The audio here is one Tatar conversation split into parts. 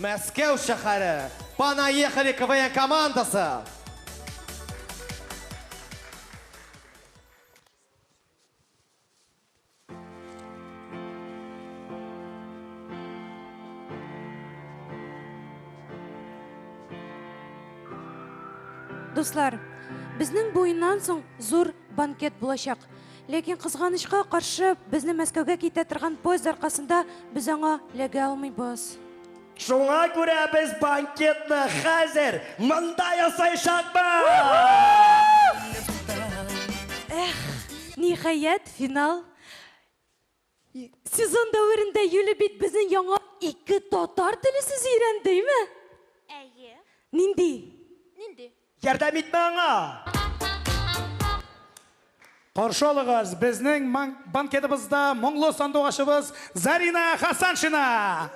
Мәскәү шәһәре, Понаехали КВН командасы. Дуслар, безнең бу уеннан соң зур банкет булачак. Ләкин кызганычка каршы, безне Мәскәүгә китә торган поезд аркасында без аңа эләгә алмыйбыз. Шуңа күрә без банкетны хәзер монда ясаячакбыз! Эх, ниһаять, финал. Сезон дәверендә Юля бит безнең яңа ике татар теле сүзе өйрәнде, әйме? Әйе. Нинди? Нинди? Ярдәм итмә аңа! Каршы алыгыз, безнең банкетыбызда моңлы сандугачыбыз Зарина Хасаншина!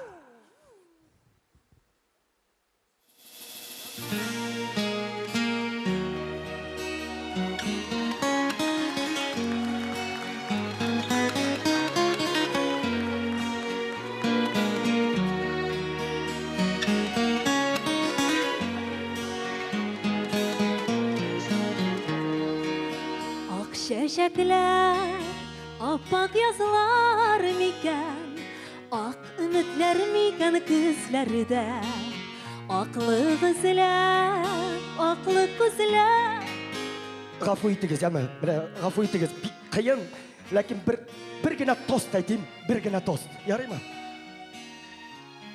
Ак чәчәкләр, аппак язлар микән, Ак өметләр микән күзләрдә? Аклык эзләп, аклык күзләп. Гафу итегез, яме, менә гафу итегез, бик кыен, ләкин бер бер генә тост әйтим, бер генә тост. Ярыймы?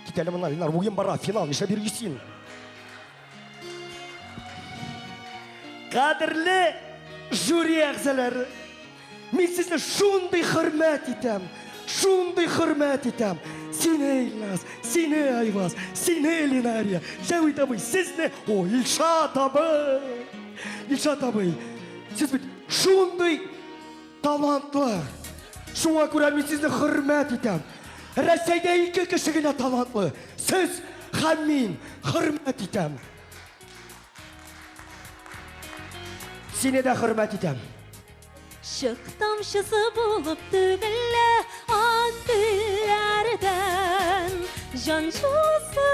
Кит әле моннан, Ленар, уен бара, финал, нишләп йөрисең син? Кадерле жюри әгъзалары, мин сезне шундый хөрмәт итәм, шундый хөрмәт итәм. Сине, Илназ, сине, Айваз, сине, Ленария, Җәвит абый, сезне, о, Илшат абый! Илшат абый, сез бит шундый талантлы. Шуңа күрә мин сезне хөрмәт итәм. Рәсәйдә ике кеше генә талантлы. Сез һәм мин хөрмәт итәм. Сине дә хөрмәт итәм. Чык тамчысы булып түгелә ак гөлләрдән җан җылысы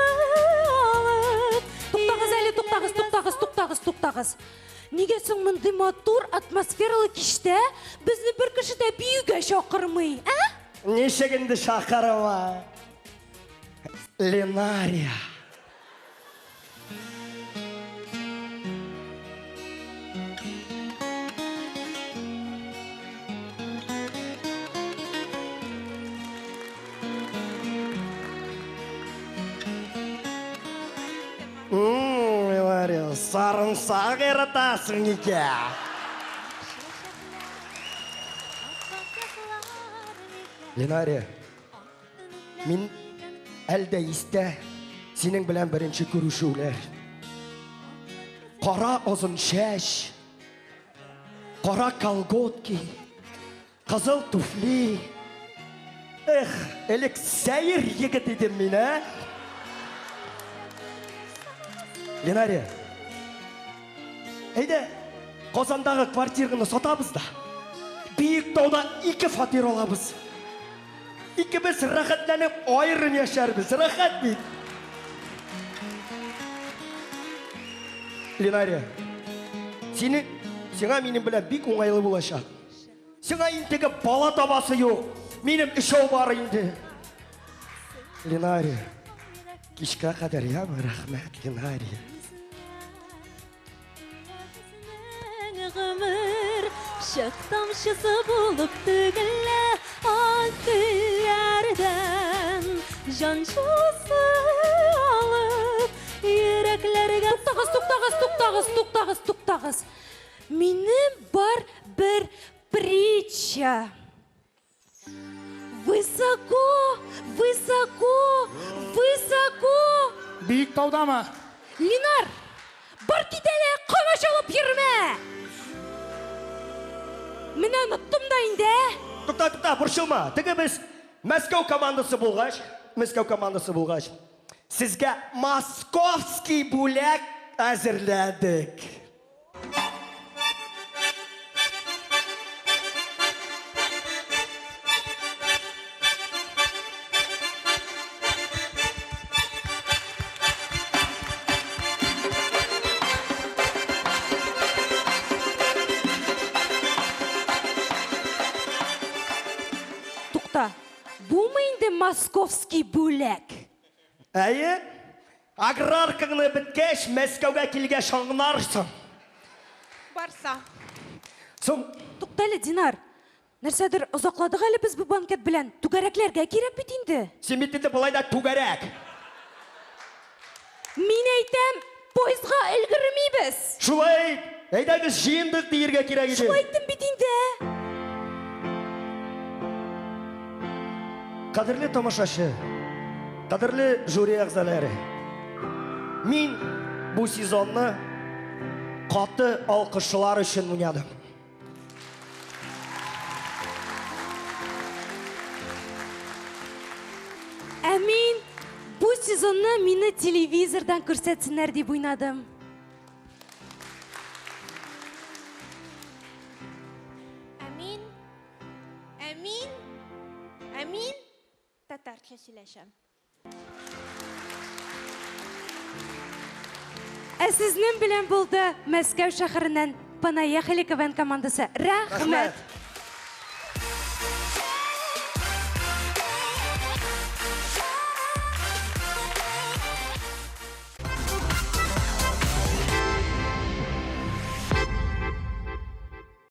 алып. Туктагыз әле, туктагыз, туктагыз, туктагыз, туктагыз. Нигә соң мондый матур атмосфералы кичтә безне бер кеше дә биюгә чакырмый, ә? Ничек инде чакырма? Ленария. Ленария, сарымсак яратасың икән. Ленария, Мин әле дә истә синең белән беренче күрешүләр. Кара озын чәч, кара колготки, кызыл туфли. Эх, элек сәер егет идем мин, ә? Ленария, әйдә, Казандагы квартираны сатабыз да, Биектауда ике фатир алабыз. Икебез рәхәтләнеп аерым яшәрбез. Рәхәт бит. Ленария, сине, сиңа минем белән бик уңайлы булачак. Сиңа интегеп бала табасы юк. Минем өчәү бар инде. Ленария, кичкә кадәр, яме, рәхмәт, Ленария. Гомер чык тамчысы булып түгелә ак гөлләрдән җан җылысы алып йөрәкләргә. Туктагыз, туктагыз, туктагыз, туктагыз, туктагыз. Минем бар бер притча. Высоко, высоко, высоко. Биек таудамы? Линар, бар кит әле, комачаулап йөрмә. Менә оныттым да инде, ә? Тукта, тукта, борчылма. Теге без Мәскәү командасы булгач, Мәскәү командасы булгач, сезгә московский бүләк әзерләдек. Бумы инде московский бүләк? Әйе, аграркаңны беткәч, Мәскәүгә килгәч аңларсың. Барса. Соң, Туктале, Динар. Нәрсәдер озакладык әле без бу банкет белән. Түгәрәкләргә кирәк бит инде. Син бит инде болай да түгәрәк. Мин әйтәм, поездга өлгермибез. Шулай әйт. Әйдәгез җыендык диергә кирәк иде. Шулай әйттем бит инде. Кадерле тамашачы, кадерле жюри әгъзалары. Мин бу сезонны каты алкышлар өчен уйнадым. Ә мин бу сезонны мине телевизордан күрсәтсеннәр дип уйнадым. Ә мин, ә мин, ә мин татарча сөйләшәм. Ә сезнең белән булды Мәскәү шәһәреннән Понаехали КВН командасы. Рәхмәт!